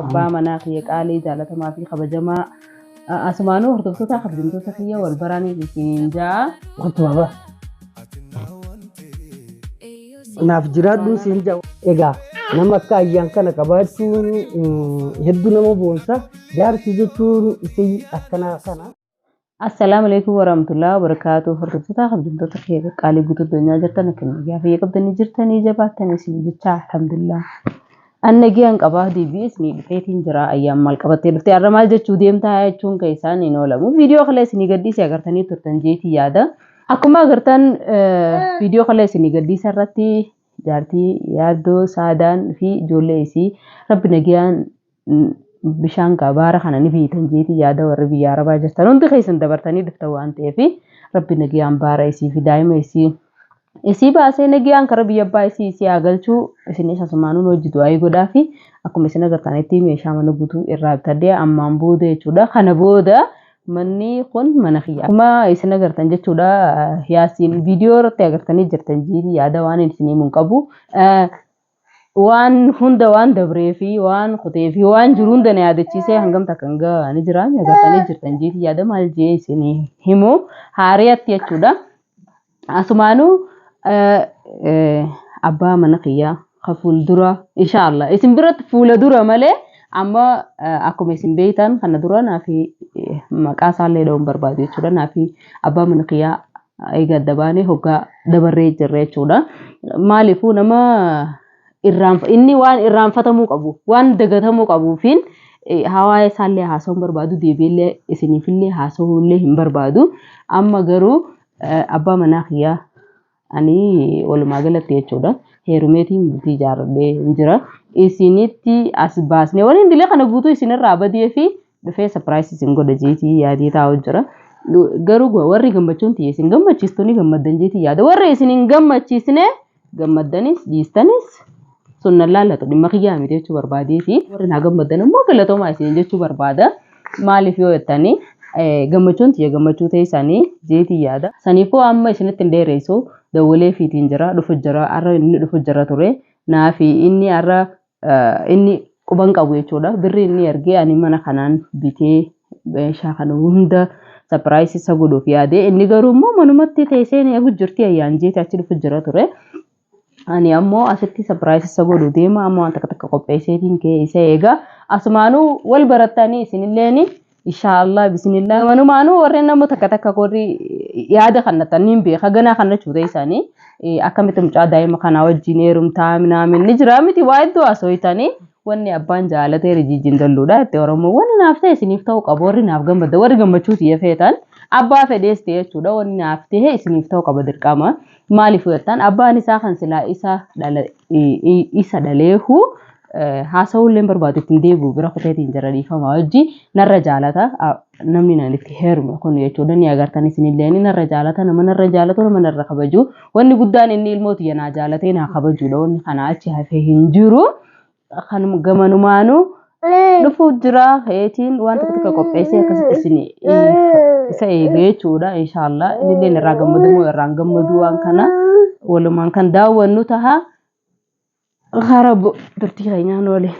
Abbaa manaa kiyya qaalii jaalatamaa fi kabajamaa asumaanuu hordoftoota kabajamtoota kiyya wal baraanii isiniin ja'a. Kottu baaba. Naaf jiraadhuun siin ja'a. Egaa nama akka ayyaan kana qabaachuun hedduu nama boonsa. Jaarsi jechuun isin akkanaa kana. Assalaamu alaikum warahmatullahi wabarakatuh. Hordoftoota kabajamtoota kiyya qaalii guutuu addunyaa jirtan akka nagaya fayya qabdanii jirtanii jabaattanii isin jecha alhamdulillah. An nagayaan qabaa deebi'ee isinii dhufeetiin jira ayyaan maal qabattee dhuftee har'a maal jechuu deemtaa jechuun kan isaan hin oolamu. Viidiyoo kana isinii gadhiise agartanii turtan jeetii yaada. Akkuma agartan viidiyoo kana isinii gadhiise irratti jaartii yaaddoo saadaan fi ijoollee isii rabbi nagayaan bishaan gaa baara kana ni beektan jeetii yaada warri biyya arabaa jirtan hundi keessan dabartanii dhuftan waan ta'eef rabbi nagayaan baara isii fi daa'ima isii isii baasee nagayaan karaa biyya abbaa isii isii haa galchuu isinis asumaanuun hojii du'aayii godhaa fi akkuma isin agartanitti meeshaa mana guutuu irraa bitadhee ammaan booda jechuudha. Kana booda manni kun mana kiyya. Akkuma isin agartan jechuudha yaasiin viidiyoo irratti agartanii jirtan jeetii yaada waan isin himuun qabu. Waan hunda waan dabree fi waan kutee fi waan jiru hunda na yaadachiisee hangam takka hanga ni jira agartanii jirtan jeetii yaada maal jee isin himu haariyatti jechuudha. Asumaanuu abbaa mana kiyyaa ka fuuldura inshaallah isin biratti fuula dura malee amma akkuma isin beektan kana dura naafi maqaa isaallee dha'uun barbaadu jechuudha. Naafi abbaa mana kiyyaa eega adda baanee hoggaa dabarree jirra jechuudha. Maaliifuu nama inni waan irraanfatamuu qabu waan dagatamuu qabuufiin hawaasa isaallee haasa'uu hin barbaadu deebiillee isiniifillee haasa'uullee hin barbaadu. Amma garuu abbaa manaa kiyyaa ani walumaa galatti jechuudha heerumeetiin bultii ijaarradhee hin jira. Isinitti as baasnee waliin dilee kana guutuu isinirraa badee fi dhufee sapiraayisii isin godha jeetii yaadee taa'u jira. Garuu warri gammachuun tiyya isin gammachiistu ni gammaddan jeetii yaada. Warri isin hin gammachiisne gammaddanis dhiistanis sun nan laallatu dhimma kiyyaa miti jechuu barbaadeeti. Warri naa gammaddan immoo galatoomaa isin jechuu barbaada. Maaliif yoo jettanii gammachuun tiyya gammachuu ta'e isaanii jeetii yaada. Saniifuu amma isinitti hin dheeressu dawwalee fiitiin jira dhufu jira har'a inni dhufu jira ture. Naafi inni har'a inni quban qabu jechuudha. Birri inni ergee ani mana kanaan bitee meeshaa kana hunda sapiraayisii isa godhuuf yaade. Inni garuu immoo manumatti teessee eegu jirti ayyaan jeeti achi dhufu jira ture. Ani ammoo asitti sapiraayisii isa godhu deema amma waan takka takka qopheesseetiin ka'ee isa eega. Asumaanuu wal barattanii isinilleen inshaallah bismillah manumaanuu warreen nama takka takka warri yaada kannatan niin beeka ganaa kana jechuudha isaanii akkamitti mucaa daa'ima kanaa wajjin heerumtaa minaamin ni jira miti waa hedduu haasofitanii wanni abbaan jaalatee rijiijin dalluudha itti oromoo wanni naaf ta'e isiniif ta'uu qaba warri naaf gammadda warri gammachuu tiyya feetan abbaa fedhees ta'e jechuudha wanni naaf ta'e isiniif ta'uu qaba dirqama maaliif jettan abbaan isaa kan silaa isa dhala isa dhaleehu haasa'uu illee barbaadu ittiin deebi'u bira kuteetiin jira dhiifama wajji narra jaalata namni nan itti heerume kun jechuudha ni agartan isinillee ni narra jaalata nama narra jaalatu nama narra kabaju wanni guddaan inni ilmoo tiyya naa jaalatee naa kabajuudha wanni kana achi hafee hin jiru kan gamanumaanuu dhufuu jira heetiin waan tokko tokko qopheessee akkasitti isin isa eegee jechuudha inshaallah innillee irraa gammadu moo irraa hin gammadu waan kana walumaan kan daawwannu taha. Karaa turtii keenyaan waliin.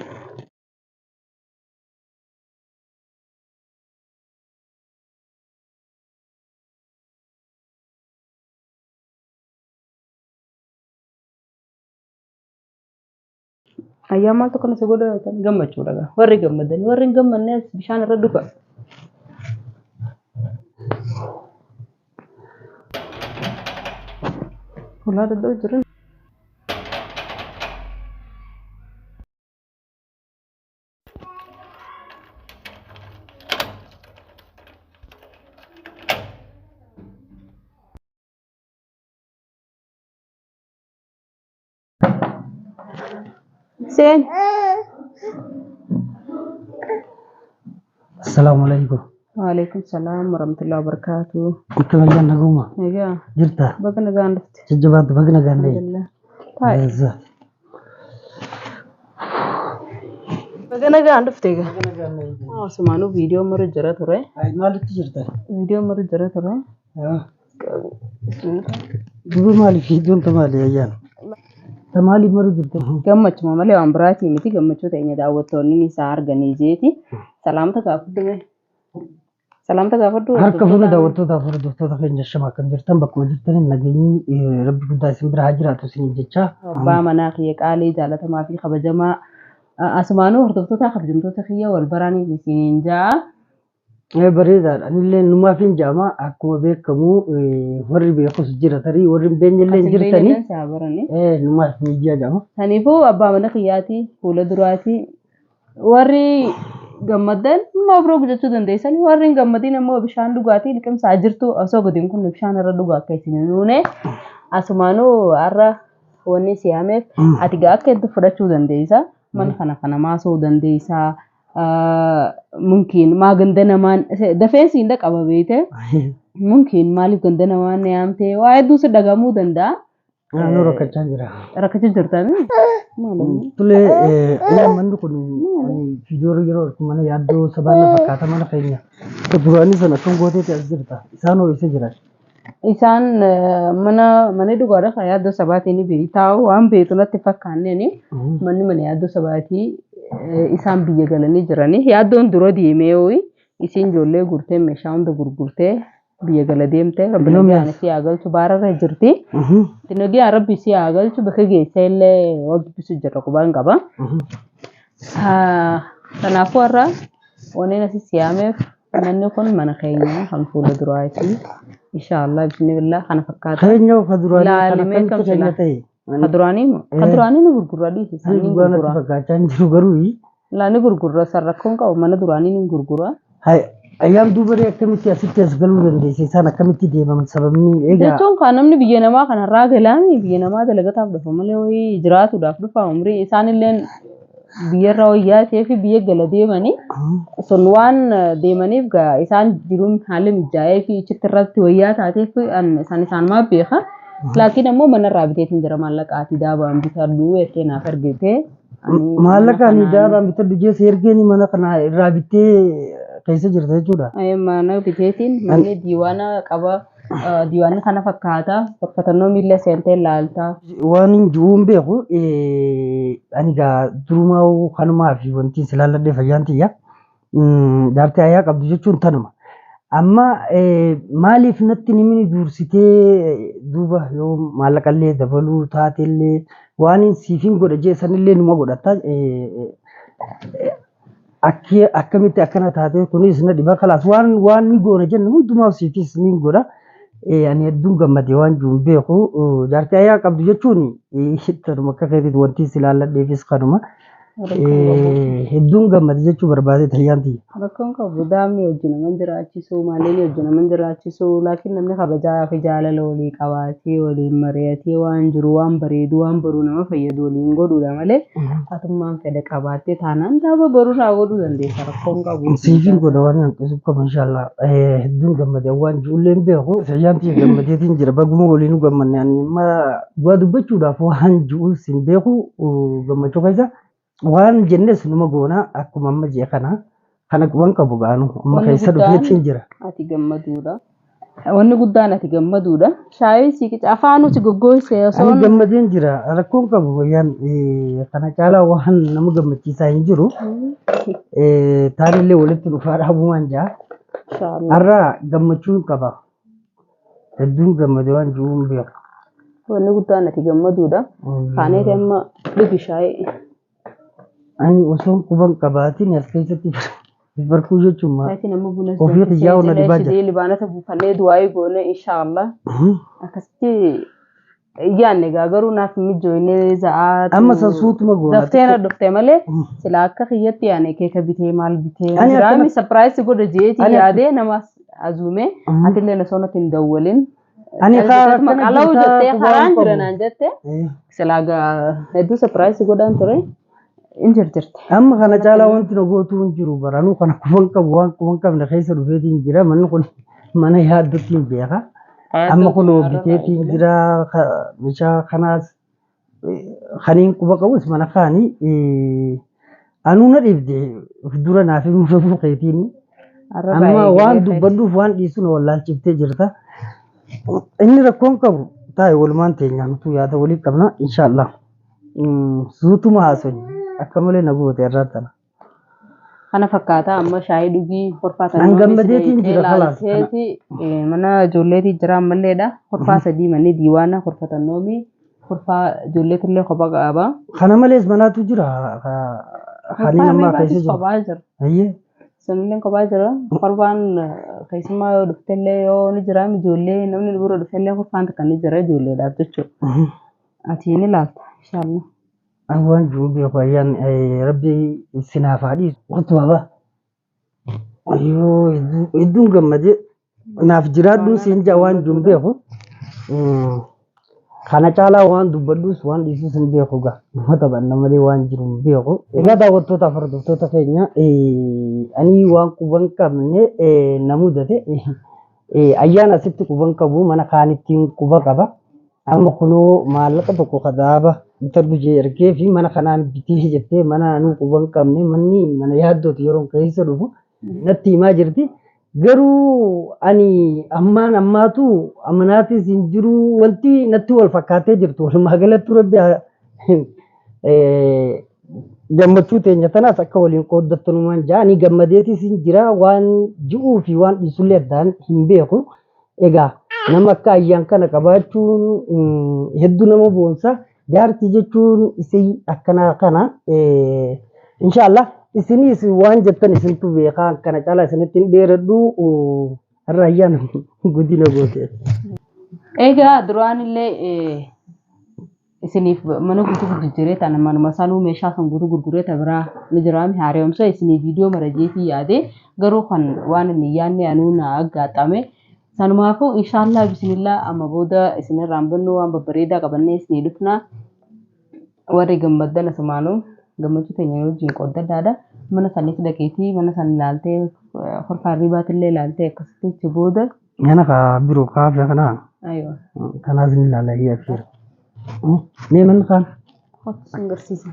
Ayyaa maaltu kana si godha yookaan gammachuudha gaa. Warri gammadan warri hin gammanne as bishaan irra dhuga. Hulaa dadhabuu jiran. Seen. Assalaamu alaikum. Waalaikum salaam warahmatullahi wabarakatuh. Akka nagaan naguma. Egaa Jirta. baga nagaan dhufte. Jajjabaatu baga nagaan ta'e. Alhamdulillah. Taa'e. Eessa. Baga nagaan dhufte egaa. Asumaanuu viidiyoo maru jira ture. Maalitti jirta? Viidiyoo maru jira ture. Duba maaliif viidiyoon maali ayyaan? Maaliif maru jirte? Gammachuma malee waan biraatii miti gammachuu teenya daawwattoonni isaa arganii jeeti. Salaamta gaafadhu mee. Salaamta gaafadhu. Harka fuula daawwattootaaf hordoftoota keenya shama akkam jirtan bakkuma jirtan nageenyi rabbi guddaa isin bira haa jiraatu isin jecha. Abbaa manaa kiyya qaalii jaalatamaa fi kabajamaa asumaanuu hordoftoota kabajamtoota kiyya wal baraaniif isiniin ja'a. Bareedaadha. Anillee numaaf hin jaama akkuma beekamu warri beekus jira tarii warri hin beekne illee hin jirtani. Numaaf hin jaama. Kanaafuu abbaa mana kiyyaati fuula duraati warri gammaddan mabrook jechuu dandeessan warri hin gammadin immoo bishaan dhugaatii liqimsaa jirtu osoo gadiin kun bishaan irra dhugaa akka isin hin uune asumaanuu har'a wanni si yaameef ati gaa akka itti fudhachuu dandeessa mana kana kana maasuu dandeessa mumkin maa ganda namaan dafeensi hin dhaqaba beekte mumkin maaliif ganda namaan na yaamte waa hedduu si dhagamuu danda'a. Naannoo rakkachaa jira. Rakkachaa jirtanii? Tole manni kun viidiyoo yeroo argu mana yaaddoo sabaan na fakkaata mana keenya. Duraanii sana akkam gooteeti as jirta. Isaan hoo isa jiran? Isaan mana mana dhugaadha kan yaaddoo sabaatiin taa'u waan beektu natti fakkaanneen manni mana yaaddoo sabaatii isaan biyya galanii jiranii yaaddoon dura deemee hooyi isiin ijoollee gurtee meeshaa hunda gurgurtee biyya gala deemte rabbi nagaan si haa galchu baararra jirti. Nagaan rabbi si haa galchu bakka geesse illee wal dubbisu jira qubaan qaba. Kanaafuu har'a wanneen asi siyaameef manni kun mana keenya kan fuula duraati. Inshaallah bismillah kana fakkaata. Keenya ka duraanii kan akkamitti keenya ta'e? Ka duraanii moo? Ka duraanii ni gurgurra dhiisi. Ani dhugaa natti fakkaachaa hin jiru garuu. Laa ni gurgurra san rakkoon qabu mana duraanii ni gurgura. Ayyaam duubaree akkamitti asitti as galuu dandeesse isaan akkamitti deemaman sababni egaa. Jechuun kan namni biyya namaa kanarraa galaami biyya namaa dalagataaf dhufa malee wayii jiraatuudhaaf dhufa umrii isaanillee biyyarra wayyaa ta'ee fi biyya gala deemanii sun waan deemaniif isaan jiruun haalli mijaa'ee fi achitti irratti wayyaa taateef isaan isaan maa beeka. Laakiin ammoo manarraa biteetiin jira maallaqaatii daabaan bitadhu jettee naaf ergite. Maallaqa ani daabaan bitadhu jeessa ergeeni mana kana irraa bittee keessa jirta jechuudha. Mana biteetiin manni diiwaana qaba. Diiwaanni kana fakkaata. Fakkatannoo miila seentee laalta. Waan hin jiru hin beeku. Ani gaa durumaa kanumaa fi wanti si laalladhee fayyaan tiyya. Jaartii ayyaa qabdu jechuun tanuma. Amma maaliif natti nimini dursitee duuba yoo maallaqallee dabaluu taatellee waan siifin godha jeessanillee numa godhata. Akkamitti akkana taate kunis na dhiba kalaas waan waan ni goona jenne hundumaaf siifis ni godha. Ani hedduun gammadee waan jiru hin beeku. Jaartii ayyaa qabdu jechuun tanuma akka keetitti wanti si laalladheefis kanuma. Hedduun gammade jechuu barbaade tayyaan tiyya. Rakkoon qabu daa'imni wajjin nama jiraachisu maalleen wajjin nama jiraachisu laakiin namni kabajaa fi jaalala walii qabaatee waliin mari'atee waan jiru waan bareedu waan baruu nama fayyadu waliin godhuudha malee hatummaan fedha qabaattee taanaan daaba baruu irraa godhuu dandeessa rakkoon qabu. Siifin godha waan hanqisuuf qaba inshaallah. Hedduun gammade waan ijoolleen beeku tayyaan tiyya gammadeetiin jira baguma waliin gammanne ani amma waa dubbachuudhaaf waan jiruus hin beeku gammachuu keessa. Waan jennes numa goona akkuma amma jee kana kana quban qabu gaanu amma keessa dhufeetiin jira. Ati gammaduudha. Wanni guddaan ati gammaduudha. Shaayii si qica afaanuu si goggogsee osoo. Ani gammadeen jira rakkoon qabu wayyaan kana caalaa waan nama gammachiisaa hin jiru. Taanillee walitti dhufaa dhaabumaan jaa. Har'a gammachuun qaba. Hedduun gammade waan jiru hin beeku. Wanni guddaan ati gammaduudha. Kaaneeti amma dhugi shaayii. Ani osoo quban qabaatiin as keessatti barkuu jechuun maal? Ofii xiyyaa na dhibaa jira. Libaanota buufannee du'aayii goone inshaallah. Akkasitti yaanne gaa garuu naaf mijoonee za'aa. Amma sassuutuma goona. Daftee na dhufte malee sila akka kiyyatti yaane keeka bitee maal bitee. Jiraami sapiraayisii godha jeetii yaadee nama azuume atillee osoo natti hin dawwalin. Ani maqala'uu jettee karaan jira naan jette silaa gaa hedduu sapiraayisii godhaan ture. In jirtirte. Amma kana caalaa wanti na gootuu hin jiru baranuu kana quban qabu waan quban qabne keessa dhufeetiin jira manni kun mana yaaddutti hin beeka. Amma kun biteetiin jira meeshaa kanaas kaniin quba qabus mana kaanii anuu na dhibde dura naaf himuu dhabuu keetiin. Amma waan dubbadhuuf waan dhiisu na wallaalchiftee jirta. Inni rakkoon qabu taa'e walumaan teenya nutu yaada walii qabna inshaallah. Suutuma haasofne akka malee na goote irraa tana. Kana fakkaata amma shaayii dhugii horfaa An gammadeetiin jira kalaas. Mana ijoolleetii jira ammalleedha. Horfaa sadii manni diiwaana horfatannoomi. Horfaa ijoolleetillee kophaa qaba. Kana malees manaatu jira. Kan namaa keessa jiru. Kophaa jira. Ayyee. Sunillee kophaa jira. Horfaan keessumaa yoo dhuftellee yoo ni jira ijoollee namni bira dhufellee horfaan takka ni jira ijoolleedhaaf jechuudha. Ati ni ilaalta inshaallah. An waan jiru beeku ayyaan rabbi sinaaf haa dhiisu. Waqti baaba. Ayyoo hedduun gammadee naaf jiraadhuun siin jaa waan jiru beeku. Kana caalaa waan dubbadhus waan dhiisus hin beeku gaa. Nama taphanna malee waan jiru hin beeku. Egaa daawwattootaaf hordoftoota keenya ani waan quban qabne na mudate ayyaana asitti quban qabu mana kaanittiin quba qaba. Amma kunoo maallaqa tokko kadaaba bitadhu jee ergee fi mana kanaan bitee jettee mana anuu quban qabne manni mana yaaddooti yeroo keessa dhufu natti himaa jirti. Garuu ani ammaan ammaatu amanaatis hin jiru wanti natti wal fakkaatee jirtu walumaa galatti rabbi gammachuu teenya tanaas akka waliin qooddattunumaan jaa ani gammadeetis hin jira waan ji'uu fi waan dhiisullee addaan hin beeku. Egaa nama akka ayyaan kana qabaachuun hedduu nama boonsa. Jaartii jechuun isii akkanaa kana inshaallah isinis waan jettan isintu beekaa kana caalaa isinitti hin dheeradhu har'a ayyaan guddina goote. Egaa duraan illee isiniif mana guutuu gurguree tana manuma sanuu meeshaa san guutuu gurguree ta biraa ni jiraame haaromsa isinii viidiyoo marajeetii yaade garuu kan waan inni yaadne anuu na aggaxame. Sanumaafuu inshaallah bismillah amma booda isinirraan bannu waan babbareedaa qabannee isinii dhufna. Warri gammaddan asumaanuu gammachuu teenya wajjin qooddadhaadha. Mana sanis dhaqeetii mana san ilaaltee horfaa hirribaatillee ilaaltee akkasitti achi booda. Mana kaa biroo kaafee kanaa Aywa. kanaas ni ilaala hiyya fiira. Mee manni kaan? Hotti sin garsiisa.